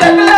Oh,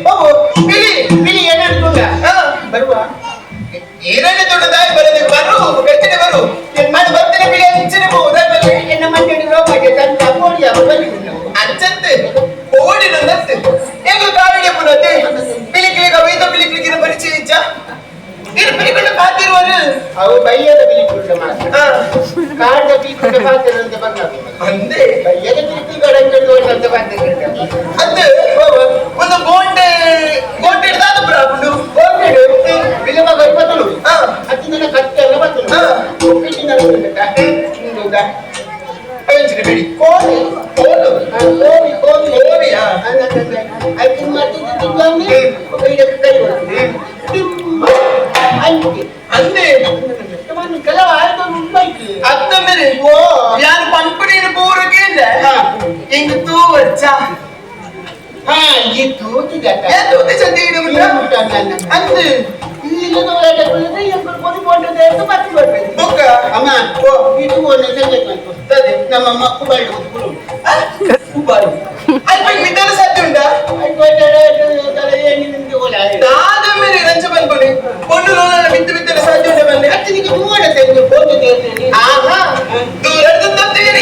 ಓ ಪಿಲಿ ಪಿಲಿ ಏನಾಡ್ಕೊಂಡ ಹಾ ಬರುವ ಏನೇ ದೊಡ್ಡದಾಗಿ ಬರದೆ ಬರು ಗರ್ಜನೆ ಬರು ನಾನು ಬರ್ತೇನೆ ಬಿಳಿ ಅಂಚನೆ ಹೋದ ಎನ್ನ ಮಂಡಳಿ ರೋಪಾಗೆ ತಂತ ಕೋಡಿ ಅವ ಬಲ್ಲಿ ಅಂಚಂತೆ ಕೋಡಿ ನಂದತ್ತೆ ಎಂಗು ಕಾವಿಗೆ ಪುನತೆ ಪಿಲಿಕ್ಲಿಗ ವೈದ ಪಿಲಿಕ್ಲಿಗಿನ ಪರಿಚಯ ಇಜ್ಜ ಇದು ಪಿಲಿಕೊಂಡು ಪಾತಿರುವರು ಅವು ಬೈಯದ ಬಿಳಿ ಮಾತ್ರ ಹಾ ಕಾಡ್ದ ಪೀಕುಂಡ ಪಾತ್ರ ಅಂತ ಬಂದ ಅಂದೆ ಬೈಯದ ಪಿಲಿಕುಂಡ ಅಂತ ಬಂದ ಅಂದೆ ಒಂದು ಬೋಂಡೆ ಬೋಂಡೆ ಹಿಡ್ದಾದ ಪ್ರಾಪುಂಡು ಬೋಂಡೆಡು ಬಿಲಮ ಬರ್ತಲು ಹಾ ಅತ್ತಿನ ಕತ್ತೆ ಎಲ್ಲ ಬರ್ತಲು ಹಾ. ಒಪ್ಪಿಟ್ಟಿನ ಅವಂಚಿನ ಬಿಡಿ ಕೋಳಿ ಕೋಲು ಕೋವಿ ಕೋವಿ ಕೋವಿ, ಆ. ಐದು ಮಾಡ್ತಿದ್ದಾನೆ ಇದಕ್ಕೆ ಕೈ ಅಂತೆ ಅಂದೆ ಕೆಲವು ಆಯ್ತು ಉಂಟಾಯ್ತು ಅತ್ತ ಮೇಲೆ ಓ ಯಾರು ಪಂಪಡಿನ ಪೂರಕ್ಕೆ ಇಲ್ಲ ಹಾ. ಇಂಗ್ ತೂ ವಚ್ಚ ಹಾ ಈ ತೂತಿಗತ್ತ ಏನ್ ತೂತಿ ಚಂದ ಇಡು ಅಂದೆ ಬೊಕ್ಕ ಅಮ್ಮ ಓ ಇದು ಒಂದು ಸಂಗತಿ ಬಂತು ತದೆ ನಮ್ಮ ಮಕ್ಕಳು ಕೂತ್ಕೊಳ್ಳು. ಉಬಾರು ಅಲ್ಪ ಮಿದ್ದಲು ಸಾಧ್ಯ ಉಂಟಾ ಆಯ್ತು, ಆಯ್ತು, ಆಯ್ತು, ಆಯ್ತು, ಆಯ್ತು, ಏನು ನಿಮ್ಗೆ ಓಲೆ ಆಯ್ತು. ದಾದ ಮೇಲೆ ರಂಚ ಬಂದ್ಕೊಡಿ ಪೊಣ್ಣು ಲೋಲನ ಬಿದ್ದು ಬಿದ್ದಲು ಸಾಧ್ಯ ಉಂಟಾ ಬನ್ನಿ ಅತ್ತಿನಿಗೆ ದೂರ ತೆಗೆದು ಫೋಟೋ ತೆಗೆದು ಆಹಾ ದೂರದ ತಪ್ಪಿಗೆ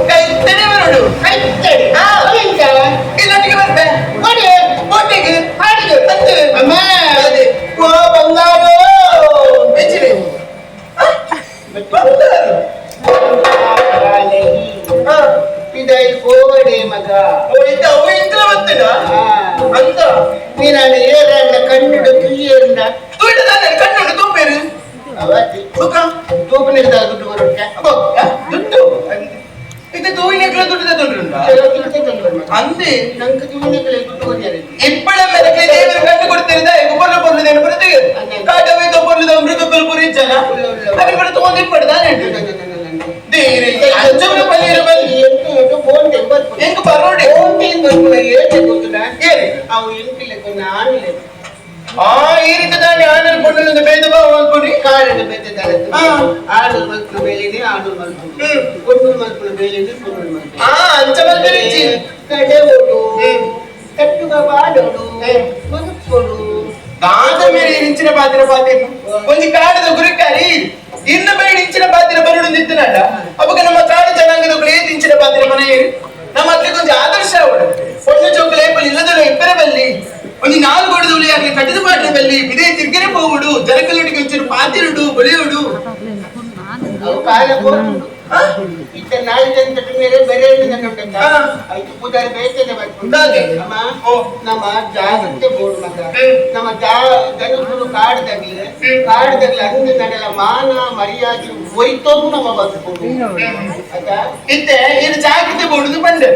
ಕೈ ತಡೆ ಬರೋಡು ಕೈತಡೆ. ಹಾ. ಎಂತ? ಇಲ್ಲೊಟ್ಟಿಗೆ ಬರ್ತೆ ಕೊಡಿ. ಬೋಟಿಗೆ ಹಾಡಿಗೆ. ಅಂತೆ ಅಮ್ಮ. ಅದೇ ಓ ಬಂಗಾರು. ಬೆಚ್ಚಿರಿ ಬಂಗಾರು ಹಾ ಇದಾയി ಕೋಡೆ ಮಗ. ಓ ಇದ್ದ ಅವು ಇಂದ್ರ ಬರ್ತೇನ ಹಾ. ಅಂತ ನೀನು ಏರಣ್ಣ ಕಣ್ಣುಡು ತುಯ್ಯೇರಂಡ. ತುಳಿದಾನೆ ಕಣ್ಣುಂಡು ತೂಪೇರು ಅವತಿ. ಸುಖ ತೂಪನಿಗೆ ದುಡ್ಡು ಬರೋಕೆ. ಅಬ್ಬಾ, ದುಡ್ಡು ಇದು ತೂವಿನ ದುಡ್ಡು ದುಡ್ಡು ಕೆಲವು ತಿಂತ ತಂದು ಮಗ. ಅಂದೆ ನಂಗೆ ತೂವಿನ ದುಡ್ಡು ಕೊಡ್ತಾರೆ. ಇಪ್ಪಳ ಮೇಲಕ್ಕೆ ದೇವರು ಕಂಡು ಕೊಡ್ತಿದ್ದ ಉಪರ್ಲ ಪೊರ್ಲದೇನು ಬರುತ್ತೆ ಕಾಟವೇ ತೊಪೊರ್ಲದ ಮೃಗ ಪುರಿ ಜನ ಅದನ್ನ ಬರ ತಗೊಂಡು ಇಪ್ಪಡ್ದಾನೆ ದೇರಿ ಅಂಜುಮ ಪನ್ನೀರು ಬಲ್ಲಿ ಎಂಕ್ ಬರೋಡೆ ಏರಿ ಅವು ಎಂಕಿಲ್ಲ ನಾನಿಲ್ಲ ಆ ಈ ರೀತಿ ತಾನೆ ಆನಂದ್ ಪೊಣ್ಣುಲಿಂದ ಭೇದ ಭಾವ ಮಾಡ್ಕೊಡಿ ಕಾರಣ ಬೇತೆ ಹಾ. ಆಡು ಮಲ್ಪುನ ಬೇಲೆನೆ ಆಡು ಮಲ್ಪುನ ಹ್ಮ್. ಕೊಣ್ಣು ಮಲ್ಪುನ ಬೇಲೆನೆ ಕೊಣ್ಣು ಮಲ್ಪುನ ಆ ಅಂಚ ಮಲ್ಪರಿಚಿ ಕಡೆ ಓಡು ಹ್ಮ್. ಕಟ್ಟುಗ ಬಾಡೋಡು ಹ್ಮ್. ಮನುಷ್ಯಡು ದಾದ ಮೇಲೆ ಇಂಚಿನ ಪಾತ್ರ ಪಾತ್ರ ಒಂಜಿ ಕಾಡದ ಗುರಿಕಾರಿ ಇನ್ನ ಬೇಡ ಇಂಚಿನ ಪಾತ್ರ ಬರುಡು ನಿಂತಿನಡ ಅವಾಗ ನಮ್ಮ ಕಾಡು ಜನಾಂಗದ ಏತ್ ಇಂಚಿನ ಪಾತ್ರ ಮನೆಯರು ನಮ್ಮ ಅತ್ಲಿಗೆ ಒಂಜಿ ಆದರ್ಶ ಅವಡು ಪೊಣ್ಣು ಚೌಕಲ ಏಪಲ್ ಇಲ್ಲದಲ್ಲ ಇಬ್ಬರ ಬಲ್ಲಿ ಒಂಜಿ ನಾಲ್ಕು ಗೋಡದ ಆಗ್ಲಿ ಕಟ್ಟಿದ ಪಾಟ್ರೆ ಬಲ್ಲಿ ಬಿದೇ ತಿರ್ಗೆರೆ ಹೋಗುಡು ಜನಕಲ್ಲುಡಿಗೆ ಒಂಚೂರು ಪಾತಿರುಡು ಬಳಿಯುಡು ಅವು ಕಾಲ ಹೋಗುಡು ಆ? ಇತ್ತ ನಾಳೆ ಜನ ಮೇಲೆ ಬೇರೆ ಉಂಟಂತ ಹಾ. ಐದು ಪೂಜಾರಿ ಬೇಯ್ತದೆ ಉಂಟಾದೆ. ಅಮ್ಮ ಓ. ನಮ್ಮ ಜಾಗೃತೆ ಬೋರ್ಡ್ ಮಗ ಹ್ಮ್. ನಮ್ಮ ಜನರು ಕಾಡ್ದಾಗ್ಲಿ ಹ್ಮ್. ಕಾಡ್ದಾಗ್ಲಿ ಅಂದ ನಡೆಲ ಮಾನ ಮರ್ಯಾದೆ ಹೋಯ್ತೋದು ನಮ್ಮ ಬದುಕು ಆಯ್ತಾ ಇತ್ತೆ ಇದು ಜಾಗೃತಿ ಬೋಡುದು ಪಂಡೆ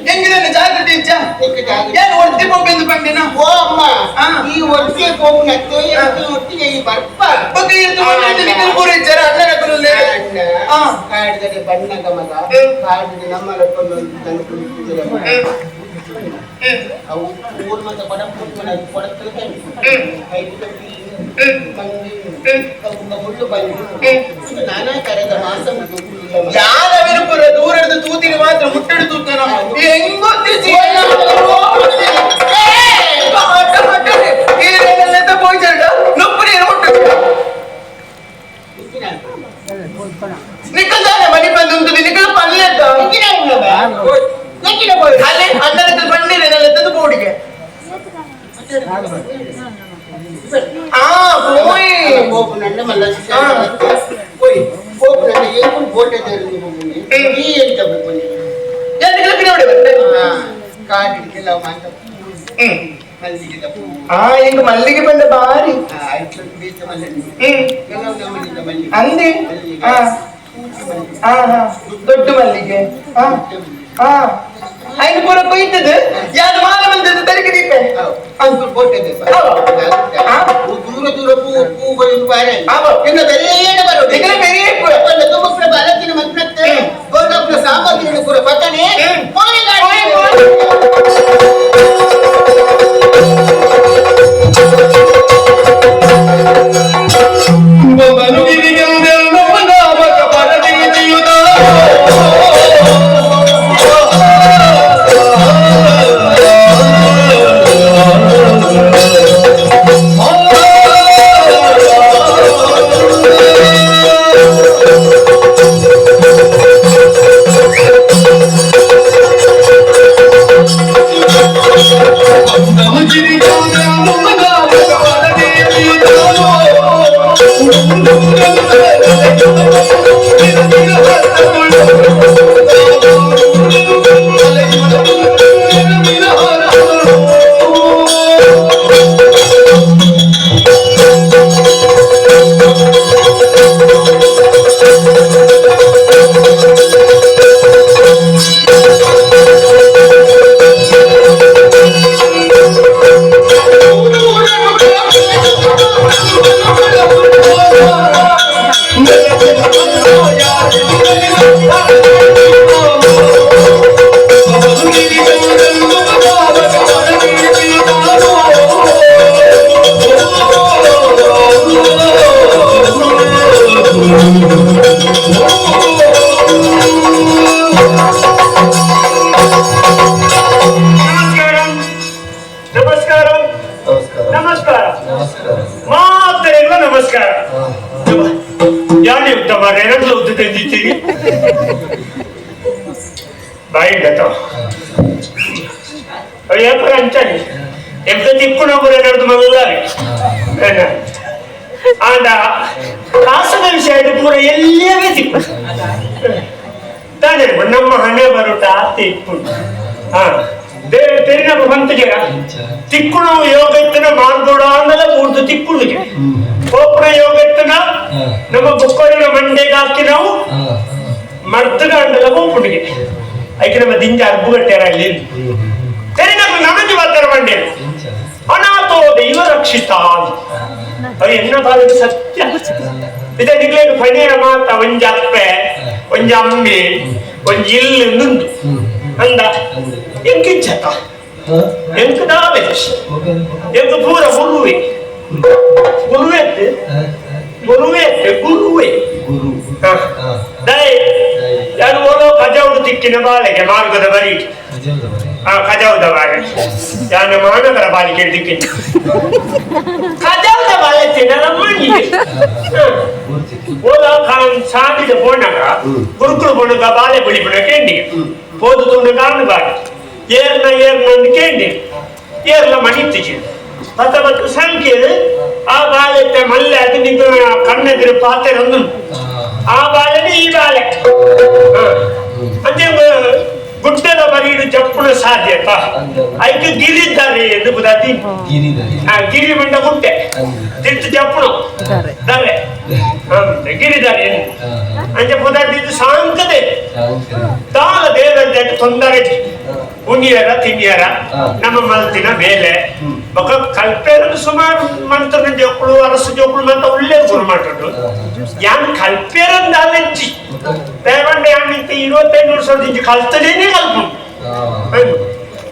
ಹೆಂಗಿದೆ ಜಾಗೃತಿ ಇಚ್ಚ ನಿಕ್ಕ ಜಾಗೃತಿ ಏನು ಒಡ್ತಿ ಪೊಪ್ಪೆಂದು ಪಂಡೆನ ಓ ಅಮ್ಮ ಹಾ. ಈ ಒಟ್ಟಿಗೆ ಹೋಗ್ನತ್ತೆ ಒಟ್ಟಿಗೆ ಈ ಬರ್ಪ ಬಗ್ಗೆ ಪೂರ ಇಚ್ಚಾರ ಅಣ್ಣನ ಕುಲುಲ್ಲೆ. ಅಣ್ಣ ಹಾ. ಕಾಡ್ದರೆ ಬಣ್ಣದ ಮಗ ಹ್ಮ್. ಕಾಡಿದ ನಮ್ಮ ಹ್ಮ್. ಹ್ಮ್. ಅವು ಊರ್ ಮತ್ತೆ ಕೊಡ ಕೊಡತ್ತಲೆ ಹ್ಮ್. ಹ್ಮ್. ಹ್ಮ್. ಮುಳ್ಳು ಬಂದು ಹ್ಮ್. ಇದು ನಾನಾ ತರದ ಮಾಂಸ ಯಾರ ವಿರುಪುರ ದೂರದ ತೂತಿನ ಮಾತ್ರ ಮುಟ್ಟಡು ತೂತನ ಹೆಂಗೊತ್ತಿಸಿ ನಿಕ್ಕಲ್ದಾನೆ ಮನಿ ಬಂದು ನಿಕ್ಕಲ್ ಪಲ್ಲೆತ್ತ ಅಲ್ಲೇ ಅಣ್ಣನ ಬಂಡಿರ ಎತ್ತದು ಬೋಡಿಗೆ ಆ ಹೋಯ್ ನನ್ನ ಮಲ್ಲ ಹಾ. ಹೋಯ್ ಹೋಗ್ನಂಡ ಏನು ಬೋಟೆ ಈ ಎಂತ ಬೇಕು ಎಲ್ಲಿ ನೋಡಿ ಬರ್ತೆ ಕಾಡಿಗೆಲ್ಲ ಮಾಂಸ ಹ್ಮ್ ಮಲ್ಲಿಗೆ ಹೂ ಆ ಹಿಂಗ ಮಲ್ಲಿಗೆ ಬಂದ ಬಾರಿ ಆಯ್ತು ಬೀಜ ಮಲ್ಲಿಗೆ ಹ್ಮ್ ಕೆಲವು ನಮ್ಮನಿಂದ ಮಲ್ಲಿಗೆ ಅಂದೆ ಮಲ್ಲಿಗೆ ಆ ಪೂಜೆ ಮಲ್ಲಿಗೆ ಆ ಹಾ ದೊಡ್ಡ ಮಲ್ಲಿಗೆ ಆ ಆ ಐದು ಪೂರ ಕೊಯ್ತದೆ ಯಾರು ಮಾಲ ಬಂದದ್ದು ತರಿಗೆ ದೀಪೆ ಅದು ಬೋಟೆ ಆ. ದೂರ ದೂರ ಪೂ ಹೂಗಳು ಬಾರೆ ಆವ. ಇನ್ನು ಬೆಲೆ ಬರೋದು ನಿಗಲ ಬೆರಿಯೇ ತುಮಕ್ರ ಬಾಲಕಿನ ಮಕ್ಕಳತ್ತೆ ಹ್ಮ್. ಗೋಲ್ಗಪ್ಪನ ಸಾಮಗ್ರಿಗಳು ಕೂಡ ಪತನೆ ಹ್ಮ್. ಹೋಗಿ ಹೋಯ್, ಹೋಯ್. ನಾಮಕ ಪರದೇಶಿಯುತ ಗತ ಏಪರ ಅಂಚಾನೆ ಎಂತ ತಿಕ್ಕುನ ಪೂರ ನಡೆದು ಮಲ್ಲಾರಿ ಆಂಡ ಕಾಸದ ವಿಷಯ ಪೂರ ಎಲ್ಲವೇ ತಿಕ್ಕು ತಾನೇ ನಮ್ಮ ಹಣೆ ಬರುಟ ತಿಕ್ಕು ಹಾ ತೆರಿನ ಬಂತುಜರ ತಿಕ್ಕುಣ ಯೋಗ ಇತ್ತನ ಮಾರ್ಗೋಡ ಅಂದಲ ಪೂರ್ದು ತಿಕ್ಕುಣಿಗೆ ಕೋಪುರ ಯೋಗ ಇತ್ತನ ನಮ್ಮ ಬುಕ್ಕೋರಿನ ಮಂಡೆಗೆ ಹಾಕಿ ನಾವು ಮರ್ತದ ಅಂಡಲ ಕೋಪುಣಿಗೆ ಐಕೆ ನಮ್ಮ ದಿಂಜ ಅರ್ಬುಗಟ್ಟೆರ ಅಲ್ಲಿ ತೆರಿನ ನನಗೆ ಮಾತಾಡ ಮಂಡೆ ಅನಾಥೋ ದೈವ ರಕ್ಷಿತ ಅದು ಎನ್ನ ಬಾಲದ ಸತ್ಯ ಇದ ನಿಗ್ಲೇನು ಫಣಿಯರ ಮಾತ ಒಂಜಿ ಅಪ್ಪೆ ಒಂಜಿ ಅಮ್ಮೆ ಒಂಜಿ ಇಲ್ಲು ನುಂದು ಅಂದ ಎಂಕಿಚ್ಚತ ಎಂಕ್ ದಾವೆ ಎಂಕ್ ಪೂರ ಗುರುವೆ ಗುರುವೆ ಗುರುವೆ ಗುರುವೆ ದೈ ಯಾರು ಓಲೋ ಕಜೌಡು ತಿಕ್ಕಿನ ಬಾಳೆಗೆ ಮಾರ್ಗದ ಬರೀ ಕಜೌದ ಬಾಳೆ ಯಾನ ಮಾನವರ ಬಾಳಿಗೆ ತಿಕ್ಕಿನ ಕಜೌದ ಬಾಳೆ ತಿನ್ನರಮ್ಮನಿಗೆ ಓಲ ಕಾನ್ ಸಾದಿದ ಪೋಣಗ ಗುರುಕುಲು ಪೋಣಗ ಬಾಳೆ ಬಿಳಿಪುಣ ಕೇಂಡಿ ಪೋದು ತುಂಡು ಕಾಣು ಬಾಳೆ ಏರ್ನ ಏರ್ನ ಕೇಂಡಿ ಏರ್ಲ ಮಣಿತ್ತಿಜಿ ಪತ್ತ ಪತ್ತು ಸಂಖ್ಯೆ ಆ ಬಾಳೆತ್ತೆ ಮಲ್ಲೆ ಅದು ನಿಂತ ಕಣ್ಣೆದುರು ಪಾತೆ ಒಂದು ಆ ಬಾಳೆನೆ ಈ ಬಾಳೆ ಅಂಚೆ ಗುಡ್ಡದ ಬರೀಡು ಜಪ್ಪುಣ ಸಾಧ್ಯತ ಐಕ್ ಗಿರಿದ್ದಾರೆ ಎಂದು ಬುದಾತಿ ಗಿರಿ ಮಂಡ ಗುಡ್ಡೆ ತಿರ್ತು ಜಪ್ಪುಣ ದರೆ ಗಿರಿದಾರೆ ಅಂಚೆ ಪುದಾತಿ ಸಾಂಕದೆ ದಾಲ ದೇವರ ತೊಂದರೆ ಉಣಿಯರ ತಿನ್ನಿಯರ ನಮ್ಮ ಮಲ್ತಿನ ಮೇಲೆ ಬೊಕ ಕಲ್ಪೇರದು ಸುಮಾರು ಮಂತ್ರನ ಜೋಕುಳು ಅರಸು ಜೋಕುಳು ಅಂತ ಒಳ್ಳೆ ಗುರು ಮಾಡ್ರು ಯಾನ್ ಕಲ್ಪೇರಂದ ಅಲೆಜ್ಜಿ ದೇವಂಡ ಯಾನ್ ಇಂತ 25 ವರ್ಷದ ಇಂಚು ಕಲ್ತದೇನೆ ಕಲ್ಪು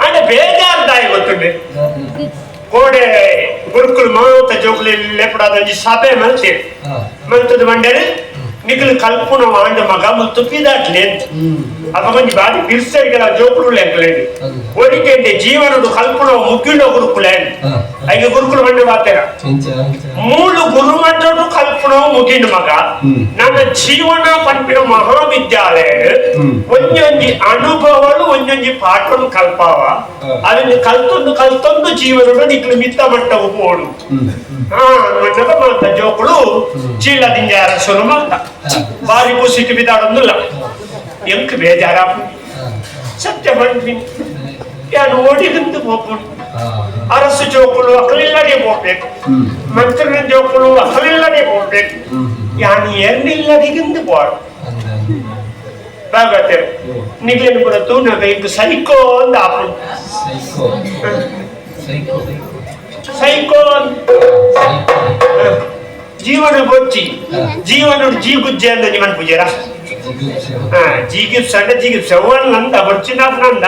ಅಂಡ ಬೇಜಾರ್ದಾಯಿ ಗೊತ್ತುಂಡೆ ಕೋಡೆ ಗುರುಕುಲು ಮಾತ ಜೋಕುಲು ಲೆಪಡಾದ ಸಭೆ ಮಲ್ತೇವೆ ಮಲ್ತದ ಮಂಡ್ಯರು ನಿಖಲು ಕಲ್ಪುನ ವಾಂಡ ಮಗ ಮುತ್ತು ಪಿದಾಟ್ಲೆ ಅಂತ ಅಪ್ಪ ಕೊಂಚ ಬಾರಿ ಬಿರ್ಸರಿಗಳ ಜೋಕುಲು ಲೆಕ್ಕಲೇಡು ಒಡಿಕೆಂಡೆ ಜೀವನದ ಕಲ್ಪುನ ಮುಗ್ಗಿನ ಗುರುಕುಲೆ ಐಗ ಗುರುಕುಲು ಮಂಡ ಮಾತೇರ ಮೂಳು ಗುರುಮಠನು ಕಲ್ಪುನ ಮುಗಿನ ಮಗ ನನ್ನ ಜೀವನ ಪಂಪಿನ ಮಹಾವಿದ್ಯಾಲಯ ಒಂಜೊಂಜಿ ಅನುಭವನು ಒಂಜೊಂಜಿ ಪಾಠನು ಕಲ್ಪಾವ ಅದನ್ನು ಕಲ್ತೊಂದು ಕಲ್ತೊಂದು ಜೀವನದ ನಿಕ್ಲು ಮಿತ್ತ ಮಟ್ಟವು ಪೋಡು ಹಾ ಮಣ್ಣದ ಮಾತ ಜೋಕುಳು ಚೀಲದಿಂದ ಅರಸನು ಮಾತ ಬಾರಿ ಖುಷಿಗೆ ಬಿದ್ದಾಡೊಂದಿಲ್ಲ ಎಂಕ್ ಬೇಜಾರ ಸತ್ಯ ಬಂದ್ವಿ ಯಾನು ಓಡಿಗಂದು ಹೋಗ್ಬೋದು ಅರಸು ಜೋಕುಳು ಅಕಲಿಲ್ಲದೆ ಹೋಗ್ಬೇಕು ಮಂತ್ರನ ಜೋಕುಳು ಅಕಲಿಲ್ಲದೆ ಹೋಗ್ಬೇಕು ಯಾನು ಎನ್ನಿಲ್ಲದಿಗಿಂದು ಬೋಡು ಭಾಗವತರು ನಿಗ್ಲೇನು ಕೂಡ ತೂನಗ ಇಂಕ್ ಸೈಕೋ ಅಂದ ಆಪು ಸೈಕೋ ಜೀವನ ಬೊಚ್ಚಿ ಜೀವನ ಜೀಗುಜ್ಜೆ ಅಂದ ನಿಮನ್ ಪೂಜೆರ ಜೀಗಿಪ್ಸ ಅಂಡ ಜೀಗಿಪ್ಸ ಒನ್ ನಂದ ಬೊಚ್ಚಿನಾಪ್ ನಂದ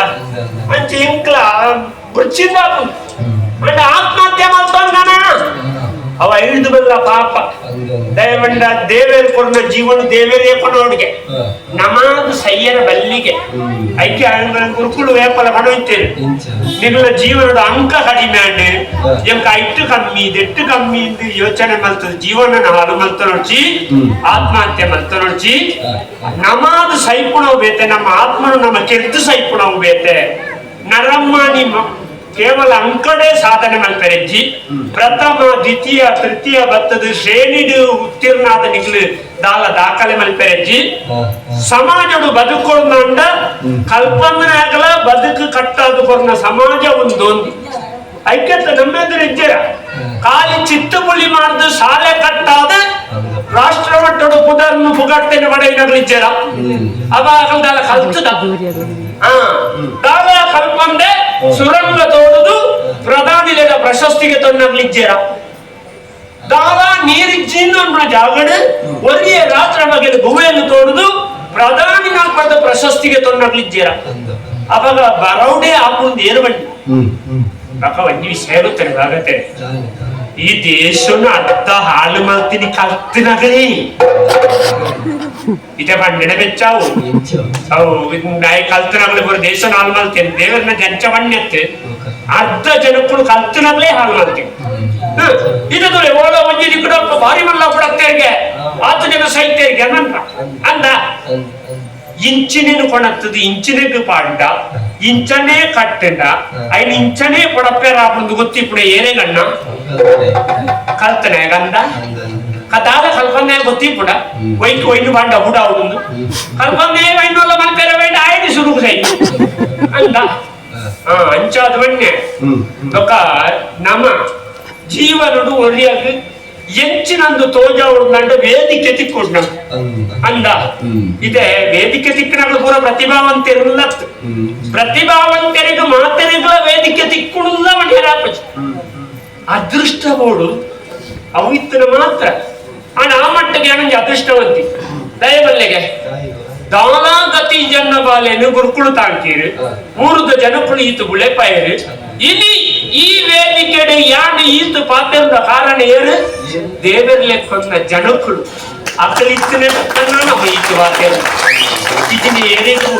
ಅಂಚೆ ಇಂಕ್ಲ ಬೊಚ್ಚಿನಾಪ್ ಅಂಡ ಆತ್ಮಹತ್ಯೆ ಮಾಡ್ತಾನ ಅವ ಐದು ಬಲ್ಲ ಪಾಪ ದಯವಂಡ ದೇವೇರ್ ಕೊಡ್ನ ಜೀವನ ದೇವೇರೇ ಕೊಡೋಡಿಗೆ ನಮಾದ ಸಯ್ಯರ ಬಲ್ಲಿಗೆ ಐಕ್ಯ ಗುರುಕುಲು ವೇಪಲ ಕಣೋಯ್ತೇನೆ ನಿನ್ನ ಜೀವನದ ಅಂಕ ಕಡಿಮೆ ಅಂಡು ಎಂಕ ಐಟ್ಟು ಕಮ್ಮಿ ದೆಟ್ಟು ಕಮ್ಮಿ ಎಂದು ಯೋಚನೆ ಮಲ್ತದ ಜೀವನ ಹಾಳು ಮಲ್ತನೊಡ್ಚಿ ಆತ್ಮಹತ್ಯೆ ಮಲ್ತನೊಡ್ಚಿ ನಮಾದ ಸೈಪುಣವು ಬೇತೆ ನಮ್ಮ ಆತ್ಮನು ನಮ್ಮ ಕೆದ್ದು ಸೈಪುಣವು ಬೇತೆ ನರಮ್ಮ ನಿಮ್ಮ ಕೇವಲ ಅಂಕಡೆ ಸಾಧನೆ ಮಲ್ಪೆರೆಜ್ಜಿ ಪ್ರಥಮ ದ್ವಿತೀಯ ತೃತೀಯ ಬತ್ತದ ಶ್ರೇಣಿಡು ಉತ್ತೀರ್ಣಾದ ನಿಗ್ಲು ದಾಲ ದಾಖಲೆ ಮಲ್ಪೆರೆಜ್ಜಿ ಸಮಾಜಡು ಬದುಕೊಂಡ ಕಲ್ಪನೆ ಆಗಲ ಬದುಕು ಕಟ್ಟಾದು ಕೊರ್ನ ಸಮಾಜ ಒಂದು ಐಕ್ಯತೆ ನಮ್ಮೆದುರು ಇಜ್ಜರ ಖಾಲಿ ಚಿತ್ತುಪುಳಿ ಮಾಡ್ದು ಶಾಲೆ ಕಟ್ಟಾದ ರಾಷ್ಟ್ರ ಮಟ್ಟದ ಪುದರ್ನು ಪುಗಟ್ಟೆನ ಪಡೆಯಿನಗಳು ಇಜ್ಜರ ಅವಾಗ ದಾಲ ಕಲ್ತದ ದಾಲ ಕಲ್ಪಂದೆ ಸುರಂಗ ತೋಡುದು ಪ್ರಧಾನಿಲೆದ ಪ್ರಶಸ್ತಿಗೆ ತೊನ್ನಗ್ಲಿಜ್ಜರ ದಾಲ ನೀರಿಜ್ಜಿನ್ನು ಅನ್ಪುನ ಜಾಗಡು ಒರಿಯ ರಾತ್ರ ಬಗೆದು ಗುವೆಯನ್ನು ತೋಡುದು ಪ್ರಧಾನಿ ನಾಲ್ಪದ ಪ್ರಶಸ್ತಿಗೆ ತೊನ್ನಗ್ಲಿಜ್ಜರ ಅವಾಗ ಬರೌಡೆ ಆಪುಂದು ಏರು ಬನ್ನಿ ಬಕ ಒಂಜಿ ವಿಷಯ ಗೊತ್ತೇನೆ ಆಗತ್ತೆ ಈ ದೇಶನ ಅರ್ಧ ಹಾಳು ಮಾಡ್ತೀನಿ ಕಲ್ತಿನಗರಿ ಇದೇ ಬಂಡಿನ ಬೆಚ್ಚಾವು ಅವು ನಾಯಿ ಕಲ್ತನಾಗ್ಲೇ ಬರೋ ದೇಶನ ಹಾಳು ಮಾಡ್ತೇನೆ ದೇವರನ್ನ ಜಂಚ ಬಣ್ಣತ್ತೆ ಅರ್ಧ ಜನಕ್ಕೂ ಕಲ್ತನಾಗ್ಲೇ ಹಾಳು ಮಾಡ್ತೀನಿ ಇದು ಓಲೋ ಒಂಜಿ ದಿಕ್ಕಡ ಭಾರಿ ಮಲ್ಲ ಕೊಡತ್ತೇರಿಗೆ ಆತು ಜನ ಸೈತೇರಿಗೆ ಅಂತ ಅಂದ ಇಂಚಿನೇನು ಕೊಣತ್ತದು ಇಂಚಿನೆಗ್ ಪಾಂಡ ಇಂಚನೇ ಕಟ್ಟಂಡ ಐನ್ ಇಂಚನೇ ಕೊಡಪ್ಪೆರ ಆಪುಂದು ಗೊತ್ತಿಪ್ಪುಡೆ ಏನೇ ಗಣ್ಣ ಕಲ್ತನೆ ಗಂಧ ಕದಾದ ಕಲ್ಪನೆ ಗೊತ್ತಿಪ್ಪುಡ ಒಯ್ತು ಒಯ್ನು ಬಾಂಡ ಹುಡ ಅವನು ಕಲ್ಪನೆ ವೈನೊಲ್ಲ ಮಲ್ಪೆರ ಬೇಡ ಆಯ್ತು ಸುರುಕು ಸೈ ಅಂದ ಅಂಚಾದ ಬನ್ನೆ ಬೊಕ ನಮ ಜೀವನಡು ಒರಿಯಾಗ ಎಂಚಿನಂದು ತೋಜಾವುಂಡ ವೇದಿಕೆ ತಿಕ್ಕೊಂಡ ಅಂದ ಇದೆ ವೇದಿಕೆ ತಿಕ್ಕನಗಳು ಪೂರ ಪ್ರತಿಭಾವಂತಿರಲ್ಲ ಪ್ರತಿಭಾವಂತರಿಗೆ ಮಾತರಿಗಳ ವೇದಿಕೆ ತಿಕ್ಕುಡುಲ್ಲ ಮಂಡ್ಯರಾಪಜಿ ಅದೃಷ್ಟ ಬೋಡು ಅವು ಇತ್ತನ ಮಾತ್ರ ಆಣ ಆ ಮಟ್ಟಿಗೆ ಏನಂಜಿ ಅದೃಷ್ಟವಂತಿ ದಯಬಲ್ಲೆಗೆ ದಾನಾಗತಿ ಜನ್ನ ಬಾಲೇನು ಗುರುಕುಳು ತಾಂಕೀರು ಊರುದ ಜನಕುಳು ಈತು ಬುಳೆಪಾಯರು ಇನಿ ಈ ವೇದಿಕೆಡೆ ಯಾನು ಈತು ಪಾತ್ರದ ಕಾರಣ ಏರು ದೇವರ್ಲೆ ಕೊಂದ ಜನಕುಳು ಅಕಲಿತ್ತನೆ ನಮ್ಮ ಈತು ಪಾತ್ರ ಇದನ್ನ ಏನೇನು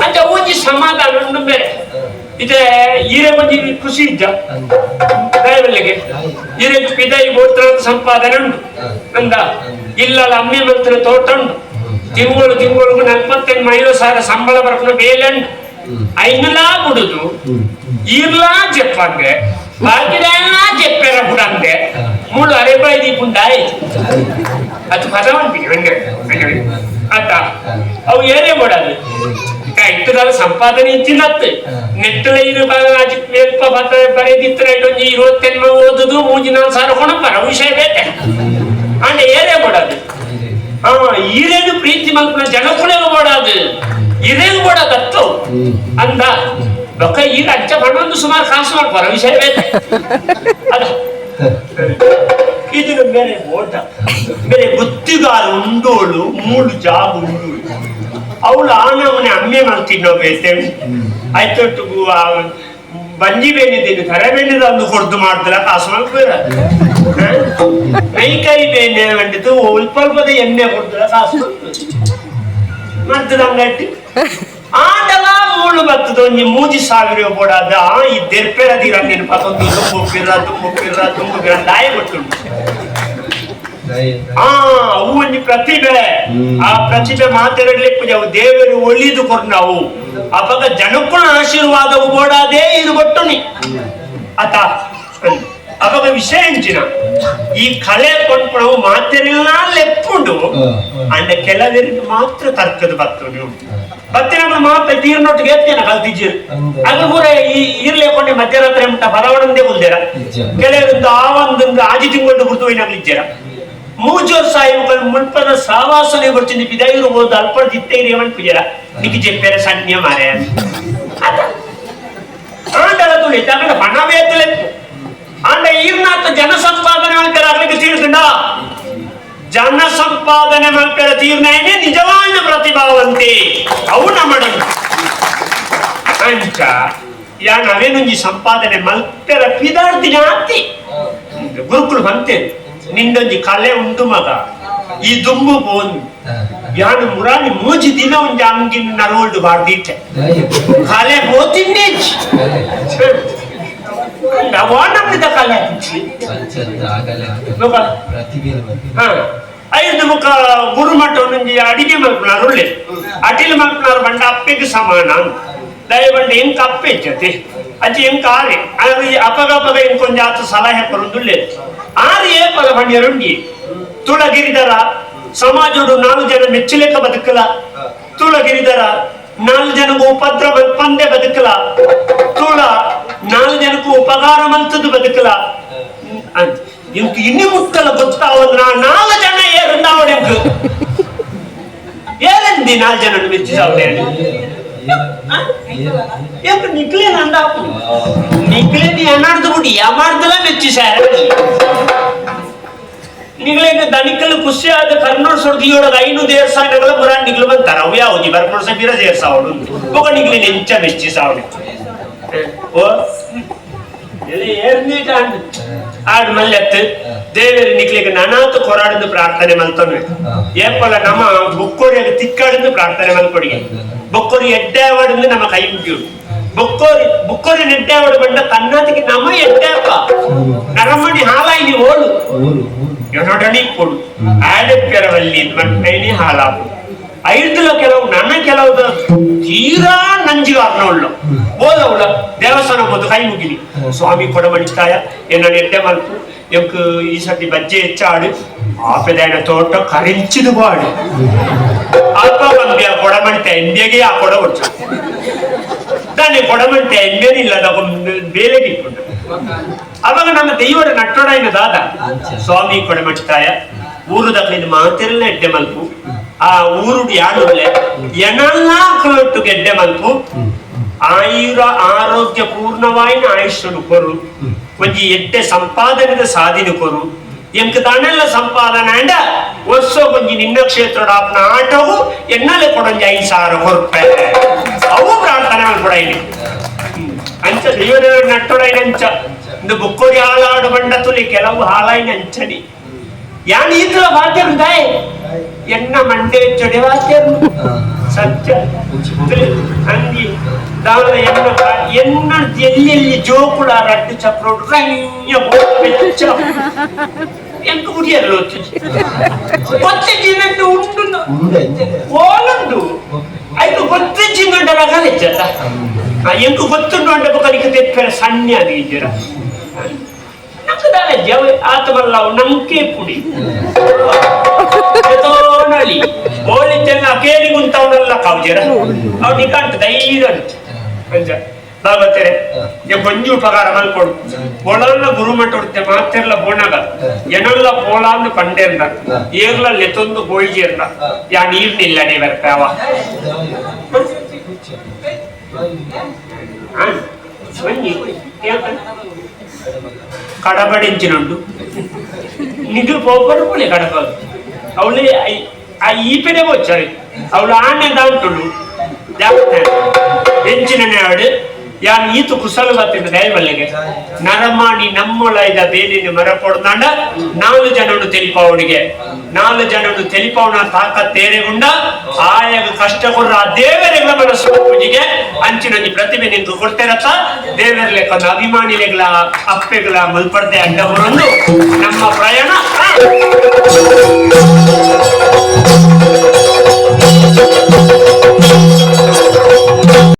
ಅಂಚ ಒಂಜಿ ಸಮಾಧಾನ ಉಂಡು ಬೇರೆ ಇದೆ ಈರೆ ಒಂಜಿ ಖುಷಿ ಇದ್ದ ದಯಬಲ್ಲೆಗೆ ಈರೆ ಪಿದೈ ಗೋತ್ರ ಸಂಪಾದನೆ ಉಂಟು ಅಂದ ಇಲ್ಲ ಅಮ್ಮೆ ಮಂತ್ರ ತೋಟ ಉಂಟು ತಿಂಗಳು ತಿಂಗಳಿಗೆ 45,000 ಸಂಬಳ ಬರ್ಕೊಂಡು ಬೇಲೆ ಉಂಟು ಐನಲಾ ಬಿಡುದು ಇರ್ಲಾ చెప్పಂದೆ ಬಾಕಿದೆಲ್ಲ చెప్పಾರ ಬುಡಂದೆ ಮೂಳು ಅರೆಬಾಯಿ ದೀಪುಂಡಾಯ್ ಅದು ಪದವಂತಿ ಆತ ಅವು ಏನೇ ಮಾಡದು ಇತ್ತದಾದ ಸಂಪಾದನೆ ಇತ್ತಿನತ್ತು ನೆಟ್ಟಲ ಇರು ಮೇಲ್ಪ ಬರೆದಿತ್ತು ಒಂಜಿ 28 ಓದುದು 3-4 ಸಾವಿರ ಕೊಣಪ್ಪರ ವಿಷಯ ಬೇತೆ ಅಂಡ ಏನೇ ಮಾಡದು ಈರೇನು ಪ್ರೀತಿ ಮಲ್ಪನ ಜನಕುಲೇನು ಮಾಡದು ಇರೇನು ಮಾಡದತ್ತು ಅಂದ ಬೊಕ್ಕ ಈಗ ಅಂಚ ಬಣ್ಣೊಂದು ಸುಮಾರು ಕಾಸು ಮಾಡ್ಪಾರ ವಿಷಯ ಬೇತೆ ಅದ ಇದನ್ನು ಬೇರೆ ಓಟ ಬೇರೆ ಗುತ್ತಿಗಾರ ಉಂಡೋಳು ಮೂಳು ಜಾಬ್ ಉಂಡೋಳು ಅವಳು ಆನವನೆ ಅಮ್ಮೆ ಮಾಡ್ತಿನ್ನೋ ಬೇತೆ ಆಯ್ತೊಟ್ಟಿಗೂ ಬಂಜಿ ಬೇನಿದ್ದೀನಿ ಕರೆ ಬೇನಿದ ಅಂದು ಕೊಡ್ದು ಮಾಡ್ದಲ್ಲ ಕಾಸು ಮಾಡ್ಬೇರ ನೈಕೈ ಬೇನೆ ಅಂಡಿತು ಉಲ್ಪಲ್ಪದ ಎಣ್ಣೆ ಕೊಡ್ದಲ್ಲ ಕಾಸು ಮಾಡ್ತದ ಹಂಗಟ್ಟಿ ಆಂಡಲ ಮೂಳು ಬತ್ತದ ಒಂಜಿ 3,000 ಬೋಡಾದ ಈ ದೆರ್ಪೆರ ದೀರ ನೆನಪತ್ತೊಂದು ದುಂಬು ಪಿರ ದುಂಬು ಪಿರ ದುಂಬು ಪಿರ ದಾಯ ಕೊಟ್ಟುಂಟು ಆ ಅವು ಒಂಜಿ ಪ್ರತಿಭೆ ಆ ಪ್ರತಿಭೆ ಮಾತೆರಡ್ಲಿಪ್ಪು ಅವು ದೇವರು ಒಲಿದು ಕೊರ್ನವು ಅಪಗ ಜನಕ್ಕುಳ ಆಶೀರ್ವಾದವು ಬೋಡಾದೇ ಇದು ಕೊಟ್ಟುನಿ ಆತ ಅಪಗ ವಿಷಯ ಎಂಚಿನ ಈ ಕಲೆ ಕೊಂಡ್ಕೊಳವು ಮಾತೆರೆಲ್ಲ ಲೆಪ್ಪುಂಡು ಅಂಡ ಕೆಲವರಿಗೆ ಮಾತ್ರ ತರ್ಕದ ಬತ್ತುಂಡು ಬತ್ತಿನ ಮಾತ್ರ ತೀರ್ನೊಟ್ಟಿಗೆ ಎತ್ತೇನ ಕಲ್ತಿಜ್ಜಿರು ಅದು ಪೂರ ಈ ಇರ್ಲೆ ಕೊಂಡೆ ಮಧ್ಯರಾತ್ರಿ ಮುಟ್ಟ ಬರವಣಂದೇ ಕುಲ್ದೇರ ಕೆಲವರಿಂದ ಆ ಒಂದು ಆಜಿ ತಿಂಗಳು ಗುರ್ತು ಹೋಯ್ನಾಗ್ಲಿಜ್ಜರ ಮೂಜೋರ್ ಸಾಹಿಬ್ ಮುಲ್ಪದ ಸಾವಾಸನೆ ಬರ್ತೀನಿ ಬಿದಾಯಿರು ಹೋದ ಅಲ್ಪ ದಿತ್ತೈರಿ ಪೂಜರ ನಿಕ್ చెప్పాರ ಸನ್ಯ ಮಾರೆ ಆಂಡಲ ತುಳಿ ತಗಡ ಪಣವೇತಲೆಪ್ಪು ಆಂಡ ಈರ್ನಾಥ ಜನ ಸಂಪಾದನೆ ಮಾಡ್ತಾರೆ ಆಗ್ಲಿಕ್ಕೆ ತೀರ್ಕಂಡ ಜನ ಸಂಪಾದನೆ ಮಾಡ್ತಾರೆ ತೀರ್ಣೇನೆ ನಿಜವಾದ ಪ್ರತಿಭಾವಂತೆ ಅವು ನಮ್ಮ ಅಂಚ ಯಾನ್ ಅವೇನೊಂಜಿ ಸಂಪಾದನೆ ಮಲ್ಪೆರ ಪಿದಾಡ್ತಿನ ಆತಿ ಗುರುಕುಲು ಬಂತೆ ನಿಂದೊಂಜಿ ಕಲೆ ಉಂಡು ಮಗ ಈ ದುಂಬು ಬೋನ್ ಯಾನು ಮುರಾನಿ ಮೂಜಿ ದಿನ ಒಂಜಿ ಅಂಗಿನ ನರೋಲ್ಡು ಬಾರ್ದಿಟ್ಟೆ ಕಲೆ ಬೋತಿನ್ನೇ ವಾನಮ್ಮಿದ ಕಲೆ ಐದು ಮುಖ ಗುರುಮಠ ಒಂಜಿ ಅಡಿಗೆ ಮಲ್ಪುನಾರು ಉಳ್ಳೆ ಅಟಿಲ್ ಮಲ್ಪುನಾರು ಬಂಡ ಅಪ್ಪೆಗೆ ಸಮಾನ ದಯವಂಡ ಎಂಕ ಅಪ್ಪೆ ಇಜ್ಜತೆ ಅಜ್ಜಿ ಎಂಕ ಆರೆ ಅದು ಅಪಗ ಅಪಗ ಎಂಕೊಂಜ ಆತ ಸಲಹೆ ಕೊರೊಂದುಲ್ಲೆ ಆರು ಏ ಪದ ಬಂಡ್ಯರುಂಡಿ ತುಳಗಿರಿದರ ಸಮಾಜೋಡು ನಾಲ್ಕು ಜನ ಮೆಚ್ಚುಲೆಕ್ಕ ಬದುಕಲ ತುಳಗಿರಿದರ ನಾಲ್ಕು ಜನಕ್ಕೂ ಉಪದ್ರ ಮಲ್ಪಂದೆ ಬದುಕಲ ತುಳ ನಾಲ್ಕು ಜನಕ್ಕೂ ಉಪಕಾರ ಮಲ್ತದ್ದು ಬದುಕಲ ಅಂತ ಇಂಕ್ ಇನ್ನಿ ಮುಟ್ಟಲ ಗೊತ್ತಾವದ್ರ ನಾಲ್ಕು ಜನ ಏರುಂದಾವಡೆ ಏರಂದಿ ನಾಲ್ಕು ಜನ ಮೆಚ್ಚಿಸಾವಡೆ ಯಾಕೆ ನಿಕ್ಲೆ ನಂದಾಪು ನಿಕ್ಲೆ ನೀ ಅನ್ನಾಡ್ದು ಬಿಡಿ ಯಮಾಡ್ದಲ ಮೆಚ್ಚಿಸಾರ ನಿಗ್ಲೇಗ ದನಿಕಲು ಖುಷಿ ಆದ ಕರ್ನೋಡ್ ಸೊಡ್ದಿಯೋಳಗ ಐನು ದೇವಸ್ಥಾನಗಳ ಪುರಾಣ ನಿಗ್ಲು ಬಂತಾರ ಅವು ಯಾವುದು ಬರ್ನೋಡ್ ಸಬೀರ ದೇವಸ್ಥಾನ ಒಗ ನಿಗ್ಲೆ ನೆಂಚ ಮೆಚ್ಚಿಸಾವಡೆ ಓ ಏರ್ನೀಟ ಆಡ್ ಮಲ್ಲೆತ್ತು ದೇವರು ನಿಕ್ಲಿಗೆ ನನಾತು ಕೊರಾಡಿಂದು ಪ್ರಾರ್ಥನೆ ಮಲ್ತೊನ್ವೆ ಏಪಲ ನಮ್ಮ ಬೊಕ್ಕೋರಿಯಾಗ ತಿಕ್ಕಾಡಿಂದು ಪ್ರಾರ್ಥನೆ ಮಲ್ಕೊಡಿಗೆ ಬೊಕ್ಕೋರಿ ಎಡ್ಡಾವಡಿಂದು ನಮ್ಮ ಕೈ ಮುಗಿಯುಡು ಬೊಕ್ಕೋರಿ ಬೊಕ್ಕೋರಿ ನೆಡ್ಡಾವಡು ಬಂಡ ತನ್ನತಿಗೆ ನಮ್ಮ ಎಡ್ಡಾಪ ನರಮಣಿ ಹಾಲಾಯಿನಿ ಓಳು ಎನೊಡಣಿ ಕೊಡು ಆಡೆಪ್ಪೆರವಲ್ಲಿ ಮಣ್ಣೈನಿ ಹಾಲಾಪು ಐದುಲ ಕೆಲವು ನನ್ನ ಕೆಲವು ತೀರಾ ನಂಜಿಗಾರ್ನವಳು ಓದವಳ ದೇವಸ್ಥಾನ ಹೋದ ಕೈ ಮುಗಿಲಿ ಸ್ವಾಮಿ ಕೊಡಮಣಿತಾಯ ಎನ್ನ ಎಡ್ಡೆ ಮಲ್ಪು ಎಂಕ್ ಈ ಸತಿ ಬಜ್ಜೆ ಹೆಚ್ಚಾಡು ಆಪೆದಾಯನ ತೋಟ ಕರಿಂಚಿದು ಬಾಡು ಅಲ್ಪ ಬಂದ್ಯ ಕೊಡಮಣಿತ ಎಂಬೆಗೆ ಆ ಕೊಡ ಹೊಚ್ಚ దాన్ని కొడమంటే ఎంబేనిಲ್ಲ ಬೇಲೆ ಇಟ್ಕೊಂಡು ಅವಾಗ ನಮ್ಮ ದೈವರ ನಟ್ಟೊಡೈನ ದಾದ ಸ್ವಾಮಿ ಕೊಡಮಟ್ಟಾಯ ಊರು ದಕ್ಲಿನ ಮಾತಿರಲ್ಲ ಎಡ್ಡೆ ಮಲ್ಪು ಆ ಊರು ಯಾಡುಲೆ ಎನಲ್ಲ ಕೊಟ್ಟು ಗೆಡ್ಡೆ ಮಲ್ಪು ಆಯುರ ಆರೋಗ್ಯ ಪೂರ್ಣವಾಯಿನ ಆಯುಷ್ಯನು ಕೊರು ಒಂಜಿ ಎಡ್ಡೆ ಸಂಪಾದನೆದ ಸಾಧಿನ ಕೊರು ಎಂಕ್ ತಾನೆಲ್ಲ ಸಂಪಾದನೆ ಅಂಡ ವರ್ಷ ಒಂಜಿ ನಿನ್ನ ಕ್ಷೇತ್ರದ ಆಪ್ನ ಆಟವು ಎನ್ನಲೆ ಕೊಡೊಂಜಿ 5,000 ಕೊರ್ಪೆ ಅವು ಪ್ರಾರ್ಥನೆ ಕೂಡ ಇಲ್ಲಿ ಅಂಚ ದೈವದ ನಟ್ಟೊಡೈನ ಅಂಚ ಇಂದು ಬುಕ್ಕೋರಿ ಹಾಳಾಡು ಬಂಡ ತುಲಿ ಕೆಲವು ಹಾಳಾಯಿನ ಅಂಚನಿ ಯಾನ್ ಈತಲ ವಾದ್ಯರು ಎನ್ನ ಮಂಡೆ ಚೊಡೆ ವಾದ್ಯರು ಸತ್ಯ ಅಂದಿ ದಾವಲ ಎನ್ನ ಎನ್ನ ಎಲ್ಲೆಲ್ಲಿ ಜೋಕುಳ ರಡ್ಡು ಚಪ್ರೋಡು ರಣ್ಯ ಬೆಚ್ಚ ಎಂಕ ಉಡಿಯಲ್ಲ ಗೊತ್ತಿದ್ದಂಟು ಉಂಡು ಓಲುಂಡು ಆಯ್ತು ಗೊತ್ತಿಜ್ಜಿಂಗಂಡ ರಗಲೆಚ್ಚತ್ತ ಎಂಕ ಗೊತ್ತುಂಡು ಅಂಡ ಬೊಕನಿಗೆ ತೆಪ್ಪೆರ ಸಣ್ಣ ಅದು ಇದ್ದೀರ ನಂಗೆ ದಾಲ ಜವ ಆತಮಲ್ಲ ನಂಗೆ ಪುಡಿ ನಳಿ ಓಲಿತ್ತೆಲ್ಲ ಕೇಳಿ ಗುಂತವನಲ್ಲ ಕಾವ್ಜರ ಅವ್ ನಿಕಂಟು ಧೈರ್ಯ ಅಂಚ ಬಾಬತ್ತರೆ ಕೊಂಜು ಉಪಕಾರ ಮಲ್ಕೊಡು ಒಳಲ್ಲ ಗುರುಮಠ ಉಡುತ್ತೆ ಮಾತೆರ್ಲ ಬೋಣಗ ಎನಲ್ಲ ಪೋಲಾಂದು ಪಂಡೇರ್ನ ಏರ್ಲ ಲೆತ್ತೊಂದು ಗೋಳ್ಜೇರ್ನ ಯಾ ನೀರ್ನಿಲ್ಲನೆ ಬರ್ತಾವ ಕಡಬಡಿಂಚಿನುಂಡು ನಿಗ್ಲು ಪೋಪರು ಪೋಲೆ ಕಡಬ ಅವಳು ಆ ಈಪೆನೆ ಬೋಚಾರಿ ಅವಳು ಆನೆ ದಾಂಟುಳು ಜಾಗ್ರತೆ ಎಂಚಿನ ಯಾನ್ ಈತು ಕುಸಲು ಬತ್ತಿನ ದಯಮಲ್ಲಿಗೆ ನರಮಾಣಿ ನಮ್ಮೊಳೈದ ಬೇಲಿನ ಮರಪೊಡ್ದಾಂಡ 4 ಜನನು ತೆಲಿಪಾವಣಿಗೆ 4 ಜನನು ತೆಲಿಪಾವಣ ತಾಕತ್ತೇರೆಗುಂಡ ಆಯಗ ಕಷ್ಟ ಕೊಡ್ರ ಆ ದೇವರೆಗಳ ಮನಸ್ಸು ಪೂಜೆಗೆ ಅಂಚಿನೊಂಜಿ ಪ್ರತಿಮೆ ನಿಂತು ಕೊಡ್ತೇರತ್ತ ದೇವರ್ಲೆಕ್ಕೊಂದು ಅಭಿಮಾನಿಲೆಗಳ ಅಪ್ಪೆಗಳ ಮುಲ್ಪಡ್ದೆ ಅಡ್ಡ ಬರೊಂದು ನಮ್ಮ ಪ್ರಯಾಣ.